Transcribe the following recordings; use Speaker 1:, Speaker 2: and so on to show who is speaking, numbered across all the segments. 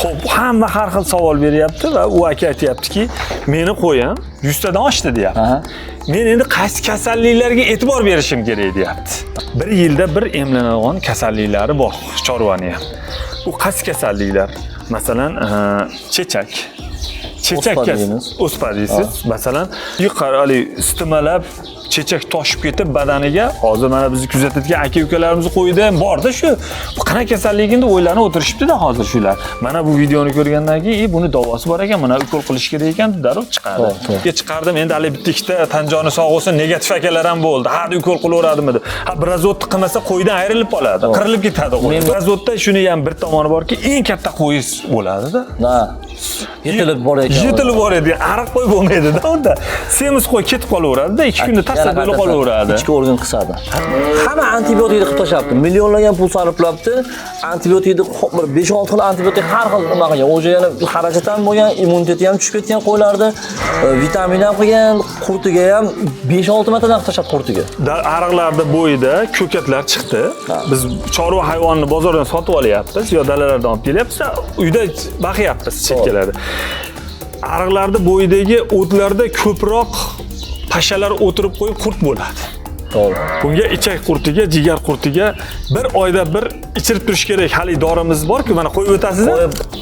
Speaker 1: Xo'p, hamma har xil savol beryapti va u aka aytyaptiki, meni qo'yim 100 tadan oshdi deyapti. Men endi qaysi kasalliklarga e'tibor berishim kerak deyapti. Bir yilda bir emlanadigan kasalliklari bor chorvani ham. U qaysi kasalliklar? Masalan, chechak. Chechak
Speaker 2: O'spa deymiz.
Speaker 1: O'spa deysiz. Masalan, yuqori haligi istimalab chechak toshib ketib badaniga, hozir mana bizni kuzatayotgan aka ukalarimizni qo'yida ham borda shu. Bu qanaqa kasalligini deb o'ylanib o'tirishibdi-da hozir shular. Mana bu videoni ko'rgandan keyin, buni davosi bor ekan, mana ukol qilish kerak ekan deb darrov chiqadi.
Speaker 2: To'g'ri.
Speaker 1: Chiqardim, endi hali bitta ikkita tanjoni sog' bo'lsin, negativ akalar ham bo'ldi. Ha, ukol qilaveradimi deb. Ha, birazotni qilmasa qo'ydan ayrilib qoladi, qirilib ketadi qo'y. Birazotda shuni ham bir tomoni borki, eng katta qo'yiz bo'ladi-da.
Speaker 2: Ha. Yetilib borayotgan.
Speaker 1: Yetilib boradi. Ariq qo'y bo'lmaydi-da unda. Semiz qo'y ketib qolaveradi-da, 2 kunda tashlab bo'lib qolaveradi.
Speaker 2: Ichki organ qisadi. Hamma antibiotikni qilib tashlabdi. Millionlagan pul sarflabdi. Antibiotikni bir 5-6 xil antibiotik har xil nima qilgan. O'sha yana xarajat ham bo'lgan, immuniteti ham tushib ketgan qo'ylarni, vitamin ham qilgan, qurtiga ham 5-6 martadan qilib tashlabdi qurtiga.
Speaker 1: Ariqlarda bo'yida ko'katlar chiqdi. Biz chorva hayvonni bozordan sotib olyapmiz yo dalalardan olib kelyapmiz, uyda baqyapmiz chekkalarda. Ariqlarda bo'yidagi o'tlarda ko'proq pashalar o'tirib qo'yib qurt bo'ladi.
Speaker 2: To'g'ri.
Speaker 1: Bunga ichak qurtiga, jigar qurtiga bir oyda bir ichirib turish kerak. Hali dorimiz bor-ku, mana qo'yib o'tasiz.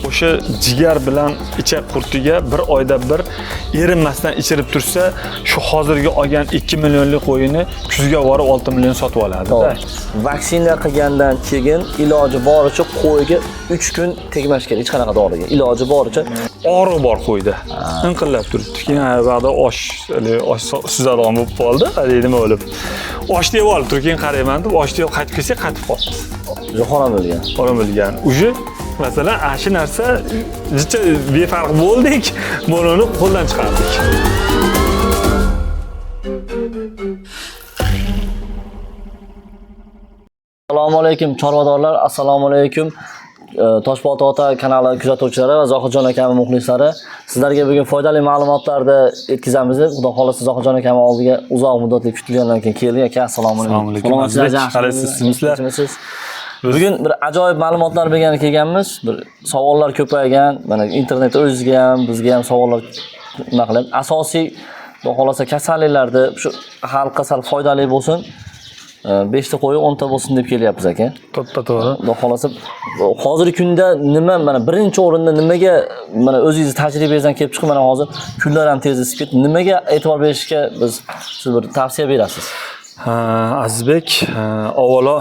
Speaker 1: O'sha jigar bilan ichak qurtiga bir oyda bir erinmasdan ichirib tursa, shu hozirgi olgan 2 millionlik qo'yini kuzga borib 6 million sotib oladi.
Speaker 2: Vaksina qilgandan keyin iloji boricha qo'yga 3 kun tegmash kerak, hech qanaqa doriga. Iloji boricha.
Speaker 1: Og'riq bor qo'yda. Inqillab turibdi. Keyin ba'da osh, osh suzadigan bo'lib qoldi. Hali nima bo'lib? Osh deb olib turib, keyin qarayman deb osh deb qaytib kelsak, qaytib qoldi.
Speaker 2: Xoram bo'lgan.
Speaker 1: Xoram bo'lgan. Uje masalan, ana shu narsa jicha befarq bo'ldik, buni qo'ldan chiqardik.
Speaker 2: Assalomu alaykum chorvadorlar, assalomu alaykum Toshbolta ota kanali kuzatuvchilari va Zohidjon akam muxlislari. Sizlarga bugun foydali ma'lumotlarni yetkazamiz deb, Xudo xolasa Zohidjon akam oldiga uzoq muddatli kutilgandan keyin keldik. Aka, assalomu alaykum.
Speaker 1: Assalomu alaykum. Qalaysizlar?
Speaker 2: Bugun bir ajoyib ma'lumotlar bergani kelganmiz. Bir savollar ko'paygan. Mana internetda o'zizga ham, bizga ham savollar nima qilyapti. Asosiy Xudo xolasa kasalliklarni shu xalqqa sal foydali bo'lsin. 5 ta qo'yi 10 ta bo'lsin deb kelyapmiz aka.
Speaker 1: To'ppa-to'g'ri.
Speaker 2: Xudo xolasa hozirgi kunda nima mana birinchi o'rinda nimaga mana o'zingiz tajribangizdan kelib chiqib mana hozir kunlar ham tez isib ketdi. Nimaga e'tibor berishga biz siz bir tavsiya berasiz?
Speaker 1: Azizbek, avvalo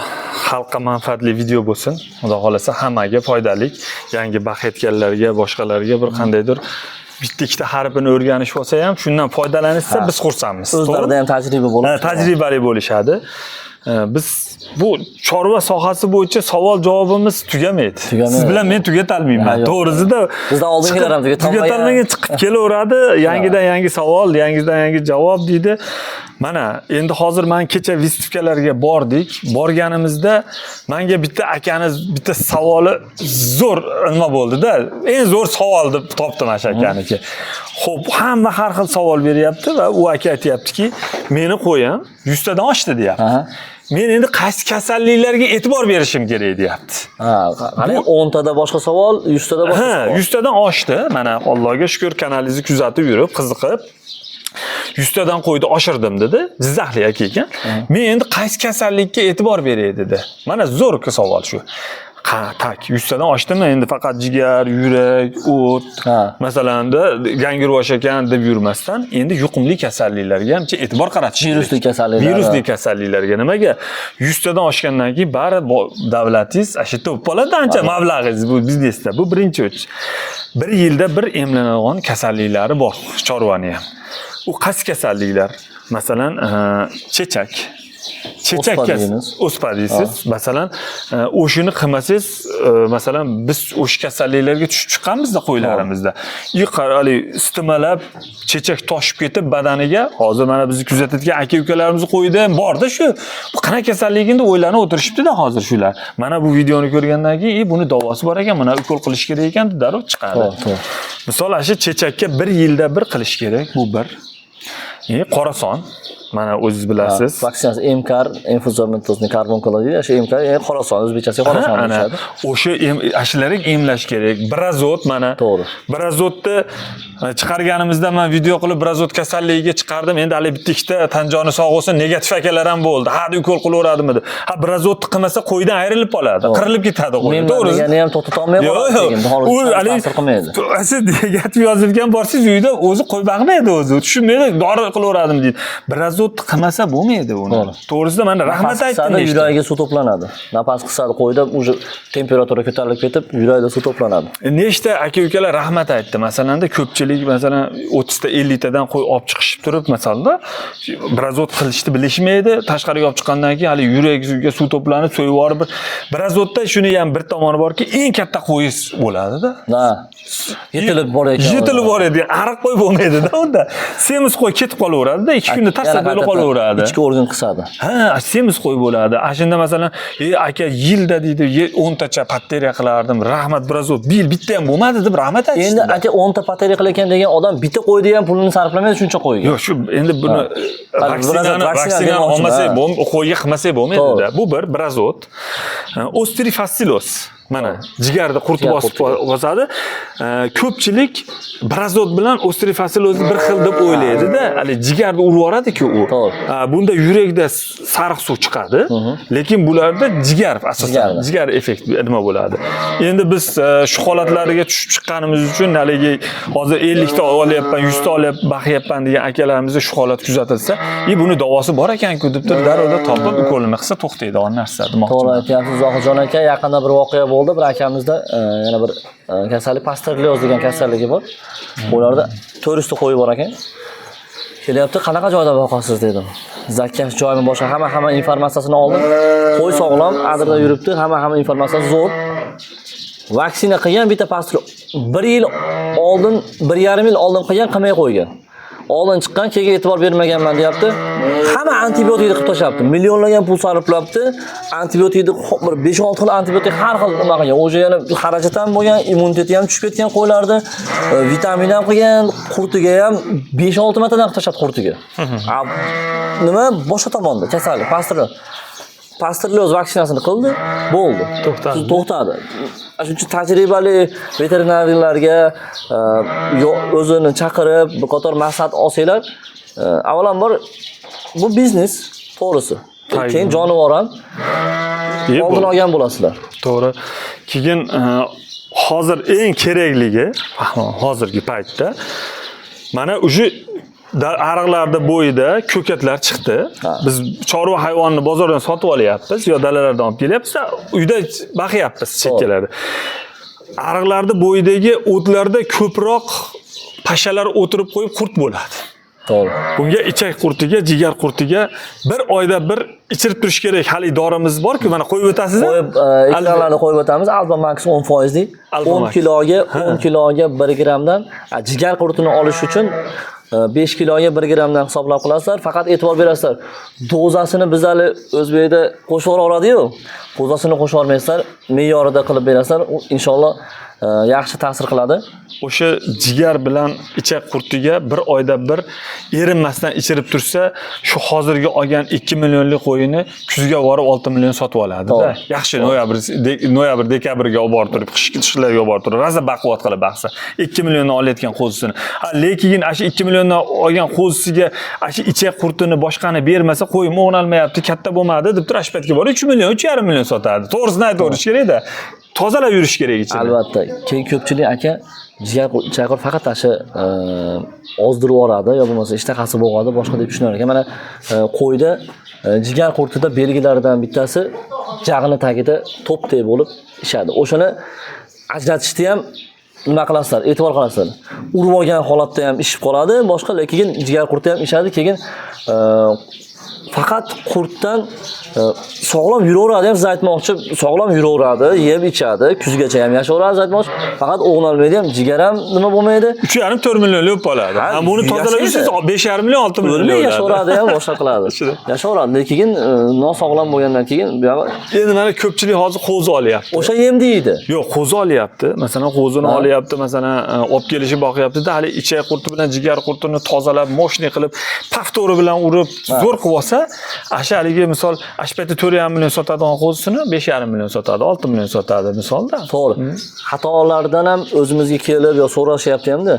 Speaker 1: xalqqa manfaatli video bo'lsin. Xudo xolasa hammaga foydali, yangi baxayotganlarga, boshqalarga bir qandaydir bitta ikkita harfini o'rganish bo'lsa ham shundan foydalanishsa biz xursandmiz.
Speaker 2: O'zlarida ham tajriba bo'lib,
Speaker 1: tajribali bo'lishadi. Biz bu chorva sohasi bo'yicha savol javobimiz tugamaydi. Siz bilan men tugatalmayman. To'g'risida
Speaker 2: bizdan oldingilar ham
Speaker 1: tugatalmagan, chiqib kelaveradi. Yangidan yangi savol, yangidan yangi javob deydi. Mana endi hozir men kecha vystavkalarga bordik. Borganimizda menga bitta akaniz bitta savoli zo'r nima bo'ldi-da. Eng zo'r savol deb topdim o'sha akaniki. Xo'p, hamma har xil savol beryapti va u aka aytyaptiki, meni qo'yim 100 tadan oshdi deyapti. Men endi qaysi kasalliklarga e'tibor berishim kerak deyapti.
Speaker 2: Ha, qani 10 tada boshqa savol, 100 tada boshqa savol.
Speaker 1: Ha, 100 tadan oshdi. Mana Allohga shukr, kanalingizni kuzatib yurib, qiziqib 100 tadan qo'ydi oshirdim dedi. Jizzaxlik aka ekan. Men endi qaysi kasallikka e'tibor beray dedi. Mana zo'r savol shu. Tak, 100 tadan oshdimi endi faqat jigar, yurak, o't, masalan da gangirvosh ekan deb yurmasdan, endi yuqumli kasalliklarga ham e'tibor qaratish.
Speaker 2: Virusli kasalliklar.
Speaker 1: Virusli kasalliklarga nimaga? 100 tadan oshgandan keyin bari davlatingiz ana shu yerda bo'lib qoladi ancha mablag'ingiz bu biznesda. Bu birinchi o'ch. Bir yilda bir emlanadigan kasalliklari bor chorvani ham. U qaysi kasalliklar? Masalan, chechak. Chechak o'spa deysiz. Masalan, o'shini qilmasangiz, masalan, biz o'sha kasalliklarga tushib chiqqanmizda qo'ylarimizda. Yuqori haligi istimalab chechak toshib ketib badaniga, hozir mana bizni kuzatayotgan aka ukalarimizni qo'yida ham borda shu. Bu qanaqa kasalligini deb o'ylanib o'tirishibdi-da hozir shular. Mana bu videoni ko'rgandan keyin, buni davosi bor ekan, mana ukol qilish kerak ekan deb darrov chiqadi.
Speaker 2: To'g'ri.
Speaker 1: Misol, ana shu chechakka bir yilda bir qilish kerak, bu bir. Qorason. Mana o'zingiz bilasiz.
Speaker 2: Vaksinasi MKR, infuzomatozный karbonkola deydi. O'sha MKR, yani xorason, o'zbekchasiga xorason
Speaker 1: Ana
Speaker 2: deyishadi.
Speaker 1: o'sha shularga emlash kerak. Brazot mana.
Speaker 2: To'g'ri.
Speaker 1: Brazotni chiqarganimizda men video qilib brazot kasalligiga chiqardim. Endi hali bitta ikkita tanjoni sog' bo'lsin, negativ akalar ham bo'ldi. Ha, ukol qilaveradimi deb. Ha, brazotni qilmasa qo'ydan ayrilib qoladi, qirilib ketadi qo'y.
Speaker 2: Men
Speaker 1: To'g'ri.
Speaker 2: degani ham to'xtatolmay
Speaker 1: Yo'q,
Speaker 2: qoladi
Speaker 1: yo'q.
Speaker 2: keyin.
Speaker 1: U
Speaker 2: Dori
Speaker 1: haligi
Speaker 2: ta'sir qilmaydi.
Speaker 1: Siz negativ yozilgan borsangiz uyda o'zi qo'y baqmaydi o'zi. Tushunmaydi, dori qilaveradimi deydi. Brazotni qilmasa bo'lmaydi uni.
Speaker 2: To'g'ri.
Speaker 1: To'g'risida mana rahmat
Speaker 2: Nafas
Speaker 1: aytdim.
Speaker 2: qisadi, yuragiga suv to'planadi. Nafas qisadi qo'yda, уже temperatura ko'tarilib ketib, yurakda suv to'planadi.
Speaker 1: Nechta aka-ukalar rahmat aytdi. Masalanda ko'pchilik masalan 30 ta 50 tadan qo'y olib chiqishib turib, masalanda brazot qilishni bilishmaydi. Tashqariga olib chiqqandan keyin hali yuragiga suv to'planib, so'yib yuborib, brazotda shuni ham bir tomoni borki, eng katta qo'yis bo'ladi-da.
Speaker 2: Ha. Yetilib borayotgan.
Speaker 1: Yetilib boradi. Ariq qo'y bo'lmaydi-da unda. Semiz qo'y ketib qolaveradi-da, 2 kunda tashlab
Speaker 2: Yana
Speaker 1: bo'lib qolaveradi.
Speaker 2: Ichki organ qisadi.
Speaker 1: Ha, semiz qo'y bo'ladi. Ana shunda masalan, aka yilda deydi, 10 tacha patteriya qilardim. Rahmat brazot. Bir yil bitta ham bo'lmadi deb rahmat aytishdi.
Speaker 2: Endi aka 10 ta patariya qilayotgan degan odam bitta qo'yni ham pulini sarflamaydi shuncha qo'yga.
Speaker 1: Yo'q, shu endi buni
Speaker 2: Vaksinani
Speaker 1: vaksinani
Speaker 2: demoqchiman,
Speaker 1: olmasak,
Speaker 2: ha.
Speaker 1: qo'yga qilmasak bo'lmaydi-da.
Speaker 2: To'g'ri.
Speaker 1: Bu bir brazot. Osterifasiloz. Mana jigarda qurti
Speaker 2: Jigar
Speaker 1: bosib
Speaker 2: qurti.
Speaker 1: bosadi. Ko'pchilik brazot bilan osterifasilozni bir xil deb o'ylaydi-da. Hali jigarni urib yuboradi-ku u.
Speaker 2: To'g'ri.
Speaker 1: Bunda yurakda sariq suv chiqadi, lekin bularda jigar asosan
Speaker 2: Jigarda.
Speaker 1: jigar effekt nima bo'ladi. Endi biz shu holatlarga tushib chiqqanimiz uchun haligi hozir 50 ta olyapman, 100 ta olyapman, baqyapman degan akalarimizda shu holat kuzatilsa, buni davosi bor ekan-ku deb turib darrov topib ukolini qilsa to'xtaydigan narsa
Speaker 2: To'g'ri
Speaker 1: demoqchiman.
Speaker 2: aytyapsiz Zohidjon aka. Yaqinda bir voqea bo'ldi. Bir akamizda yana bir kasallik, pasterlioz degan kasalligi bor. Ularda 400 ta qo'yi bor ekan. Kelyapti, qanaqa joyda boqasiz dedim. Zakkash joymi boshqa hamma informatsiyasini oldim. Qo'y sog'lom, adirda yuribdi, hamma informatsiyasi zo'r. Vaksina qilgan bitta pastor 1 yil oldin, 1,5 yil oldin qilgan, qilmay qo'ygan. Oldin chiqqan, keyin e'tibor bermaganman deyapti. Hamma antibiotikni qilib tashlabdi. Millionlagan pul sarflabdi. Antibiotikni bir 5-6 xil antibiotik har xil nima qilgan. O'sha yana xarajat ham bo'lgan, immuniteti ham tushib ketgan qo'ylardi. Vitamin ham qilgan, qurtiga ham 5-6 martadan qilib tashlabdi qurtiga. Nima boshqa tomonda kasallik, pasterlioz vaksinasini qildi, bo'ldi.
Speaker 1: To'xtadi.
Speaker 2: To'xtadi. Shuning uchun tajribali veterinarlarga o'zini chaqirib, bir qator maslahat olsanglar, avvalambor bu biznes, to'g'risi. Keyin jonivor ham oldini olgan bo'lasizlar.
Speaker 1: To'g'ri. Keyin hozir eng kerakligi, hozirgi paytda mana уже ariqlarda bo'yida ko'katlar chiqdi. Biz chorva hayvonni bozordan sotib olyapmiz yo dalalardan olib kelyapmiz, uyda baqyapmiz chekkalarda. Ariqlarda bo'yidagi o'tlarda ko'proq pashalar o'tirib qo'yib qurt bo'ladi.
Speaker 2: To'g'ri.
Speaker 1: Bunga ichak qurtiga, jigar qurtiga bir oyda bir ichirib turish kerak. Hali dorimiz bor-ku, mana qo'yib o'tasiz.
Speaker 2: Qo'yib, ekranlarni qo'yib o'tamiz. Alba Max 10%lik.
Speaker 1: Alba
Speaker 2: 10
Speaker 1: Max.
Speaker 2: kiloga, 10 kiloga 1 grammdan, jigar qurtini olish uchun 5 kiloga 1 grammdan hisoblab qilasizlar. Faqat e'tibor berasizlar. Dozasini biz hali o'zbekda qo'shib yuboradi-yu. Dozasini qo'shib yubormaysizlar, me'yorida qilib berasizlar. U inshaalloh yaxshi ta'sir qiladi.
Speaker 1: O'sha jigar bilan ichak qurtiga bir oyda bir erinmasdan ichirib tursa, shu hozirgi olgan 2 millionlik qo'yini kuzga borib 6 million sotib oladi-da.
Speaker 2: To'g'ri.
Speaker 1: Yaxshi noyabr, dekabrga olib borib turib, qishlarga olib borib turib, rosa baquvvat qilib baqsa, 2 milliondan olayotgan qo'zisini. Ha, lekin ana shu 2 milliondan olgan qo'zisiga ana shu ichak qurtini boshqani bermasa, qo'yim o'g'nalmayapti, katta bo'lmadi deb turib, shu paytga borib 3 million, 3,5 million sotadi. To'g'risini aytaverish kerak-da. Tozalab yurish kerak ichini.
Speaker 2: Albatta. Keyin ko'pchilik aka jigar chaqir faqat ana shu ozdirib yuboradi yo bo'lmasa ishtahasi bo'g'adi, boshqa deb tushunar ekan. Mana qo'yda jigar qurtida belgilaridan bittasi jag'ini tagida to'pdek bo'lib ishadi. O'shani ajratishni ham nima qilasizlar, e'tibor qilasizlar. Urib olgan holatda ham ishib qoladi, boshqa, lekin jigar qurti ham ishadi, keyin Faqat qurtdan sog'lom yuraveradi ham siz aytmoqchi, sog'lom yuraveradi, yeb ichadi, kuzgacha ham yashayveradi siz aytmoqchi. Faqat o'g'nolmaydi ham, jigar ham nima bo'lmaydi.
Speaker 1: 3,5-4 millionlik bo'lib qoladi.
Speaker 2: Ha,
Speaker 1: Ha, buni tozalab
Speaker 2: yashaydi.
Speaker 1: yursangiz 5,5 million, 6 million
Speaker 2: O'lmay
Speaker 1: bo'ladi.
Speaker 2: yashayveradi ham, boshqa qiladi.
Speaker 1: Shuni.
Speaker 2: Yashayveradi, lekin nosog'lom bo'lgandan keyin buyog'i
Speaker 1: Endi mana ko'pchilik hozir qo'zi olyapti.
Speaker 2: o'sha yem deydi.
Speaker 1: Yo'q, qo'zi olyapti. Masalan, qo'zini
Speaker 2: Ha.
Speaker 1: olyapti, masalan, olib kelishi boqyapti-da, hali ichak qurti bilan jigar qurtini tozalab, moshni qilib, paftori bilan urib, zo'r qilib olsa, asha haligi misol, ash paytda 4,5 million sotadigan qo'zisini 5,5 million sotadi, 6 million sotadi misolda.
Speaker 2: To'g'ri. Xatolardan ham o'zimizga kelib yo so'rashyapti hamda.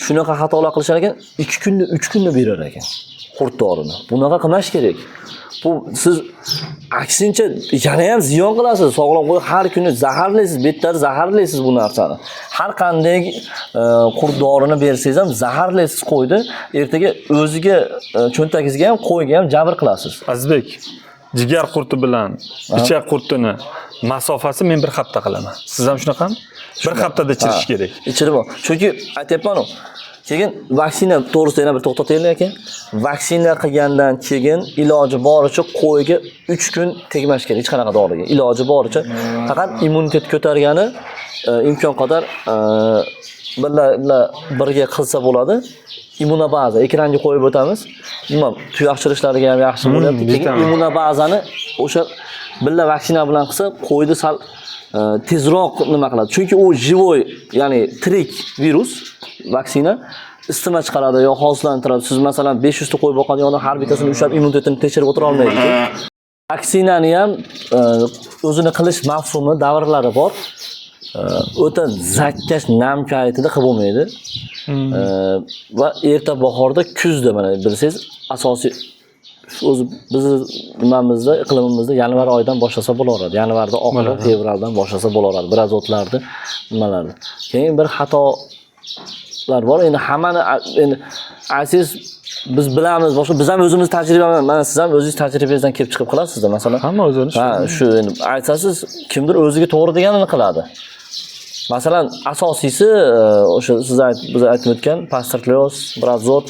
Speaker 2: Shunaqa xatolar qilishar ekan, 2 kunda, 3 kunda berar ekan qurt dorini. Bunaqa qilmash kerak. Bu siz aksincha yana ham ziyon qilasiz. Sog'lom qo'y har kuni zaharlaysiz, betlar zaharlaysiz bu narsani. Har qanday qurt dorini bersangiz ham zaharlaysiz qo'yni. Ertaga o'ziga cho'ntagingizga ham, qo'yga ham jabr qilasiz.
Speaker 1: Azizbek, jigar qurti bilan ichak qurtini masofasi men bir hafta qilaman. Siz ham shunaqami? Bir haftada chirish kerak.
Speaker 2: Ichirib ol. Chunki aytyapman-ku. Keyin vaksina to'g'risida yana bir to'xtataylik aka. Vaksina qilgandan keyin iloji boricha qo'yga 3 kun tegmash kerak hech qanaqa doriga. Iloji boricha faqat immunitet ko'targani imkon qadar birga birga qilsa bo'ladi. Immunobaza ekranga qo'yib o'tamiz. Umuman tuyoq chirishlariga ham yaxshi bo'lyapti. Keyin
Speaker 1: vitamin.
Speaker 2: immunobazani o'sha birga vaksina bilan qilsa qo'yni sal tezroq nima qiladi. Chunki u живой, ya'ni tirik virus vaksina isitma chiqaradi yo holsizlantiradi. Siz masalan 500 ta qo'y boqadigan odam har bittasini ushlab immunitetini tekshirib o'tira olmaydi. Vaksinani ham o'zini qilish mavsumi, davrlari bor. O'ta zakkash nam paytida qilib bo'lmaydi. Va erta bahorda, kuzda mana bilsangiz asosiy o'zi bizni nimamizda, iqlimimizda yanvar oyidan boshlasa bo'laveradi. Yanvarda oxiri, fevraldan boshlasa bo'laveradi. Biroz o'tlarni nimalarni. Keyin bir xatolar bor. Endi hammani endi aytsangiz biz bilamiz, boshqa biz ham o'zimiz tajribamiz, mana siz ham o'zingiz tajribangizdan kelib chiqib qilasizda, masalan.
Speaker 1: Hamma o'zini
Speaker 2: Ha, shu endi aytsangiz kimdir o'ziga to'g'ri deganini qiladi. Masalan, asosiysi o'sha siz biz aytib o'tgan pastertlyoz, brazot,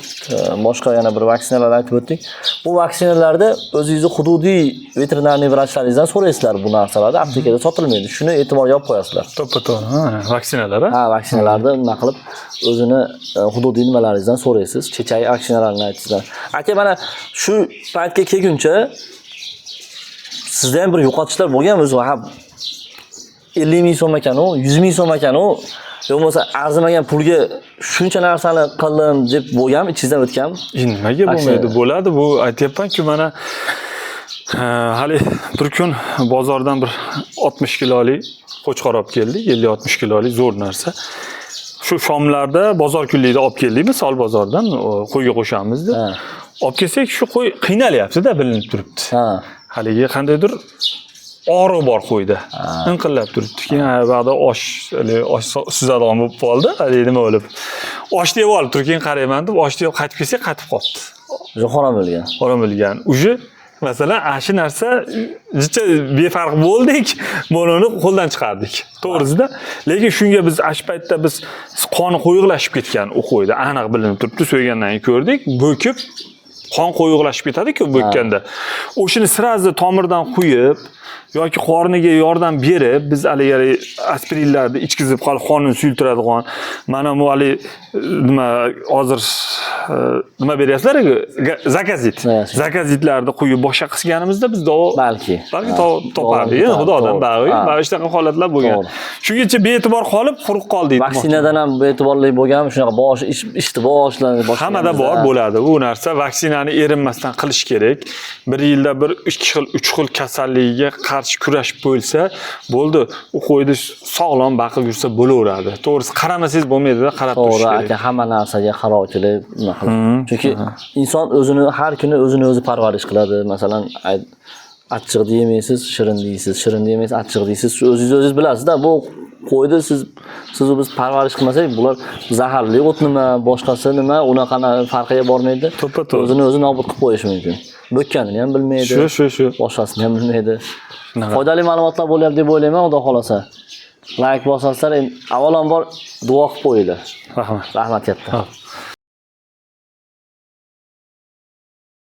Speaker 2: boshqa yana bir vaksinalarni aytib o'tdik. Bu vaksinalarda o'zingizni hududiy veterinarniy vrachlaringizdan so'raysizlar bu narsalarni, aptekada sotilmaydi. Shuni e'tiborga olib qo'yasizlar.
Speaker 1: To'ppa-to'g'ri. Ha, vaksinalar, ha?
Speaker 2: Ha, vaksinalarni nima qilib o'zini hududiy nimalaringizdan so'raysiz. Chechak vaksinalarini aytsizlar. Aka, mana shu paytga kelguncha sizda ham bir yo'qotishlar bo'lganmi o'zi? Ha, 50 ming so'm ekan u, 100 ming so'm ekan u, yo bo'lmasa arzimagan pulga shuncha narsani qildim deb bo'lganmi, ichingizdan o'tganmi?
Speaker 1: Nimaga bo'lmaydi? Bo'ladi. Bu aytyapman-ku mana hali bir kun bozordan bir 60 kilolik qo'chqor olib keldik. 50-60 kilolik zo'r narsa. Shu shomlarda bozor kunlikda olib keldik, misol bozordan qo'yga qo'shamiz deb. Olib kelsak, shu qo'y qiynalyapti-da, bilinib turibdi. Haligi qandaydir og'riq bor qo'yda. Inqillab turibdi. Keyin ba'da osh, haligi osh suzadigan bo'lib qoldi. Haligi nima bo'lib. Osh deb olib turib, keyin qarayman deb osh deb qaytib kelsak, qaytib qolibdi.
Speaker 2: Уже harom bo'lgan.
Speaker 1: Harom bo'lgan. Уже masalan, ana shu narsa jicha befarq bo'ldik, buni qo'ldan chiqardik. To'g'risida. Lekin shunga biz ana shu paytda biz qoni qo'yuqlashib ketgan u qo'yda aniq bilinib turibdi, so'ygandan keyin ko'rdik, bo'kib qon qo'yuqlashib ketadi-ku bo'kkanda. O'shani сразу tomirdan quyib yoki qorniga yordam berib, biz haligi aspirinlarni ichkizib qolib qonni suyultiradigan, mana bu haligi nima hozir nima beryapsizlar, zakazit. Zakazitlarni quyib boshqa qilganimizda biz davo
Speaker 2: Balki.
Speaker 1: Balki topardik. Xudodan bag'i, mana shunaqa holatlar bo'lgan. Shungacha bee'tibor qolib, quruq qoldik.
Speaker 2: Vaksinadan ham bee'tiborli bo'lgan, shunaqa bosh ishni boshlanib
Speaker 1: Hammada bor bo'ladi bu narsa. Vaksinani erinmasdan qilish kerak. Bir yilda bir 2 xil, 3 xil kasalligiga qarshi kurash bo'lsa, bo'ldi. U qo'yni sog'lom baqib yursa bo'laveradi. To'g'risi qaramasangiz bo'lmaydi-da, qarab turish
Speaker 2: To'g'ri,
Speaker 1: kerak.
Speaker 2: Aka, hamma narsaga qarovchilik nima qiladi. Chunki inson o'zini har kuni o'zini o'zi parvarish qiladi. Masalan, achchiq yemaysiz, shirin deysiz, shirin yemaysiz, achchiq deysiz. Shu o'zingiz o'zingiz bilasizda, bu qo'yni siz biz parvarish qilmasak, bular zaharli o't nima, boshqasi nima, unaqa farqiga bormaydi.
Speaker 1: To'ppa-to'g'ri.
Speaker 2: O'zini o'zi nobud qilib qo'yishi mumkin. Bo'kkanini ham bilmaydi.
Speaker 1: Shu.
Speaker 2: Boshqasini ham bilmaydi. Foydali ma'lumotlar bo'lyapti deb o'ylayman, Xudo xolasa. Like bosasizlar, endi avvalambor duo qilib qo'yinglar.
Speaker 1: Rahmat.
Speaker 2: Rahmat katta.
Speaker 1: Ha.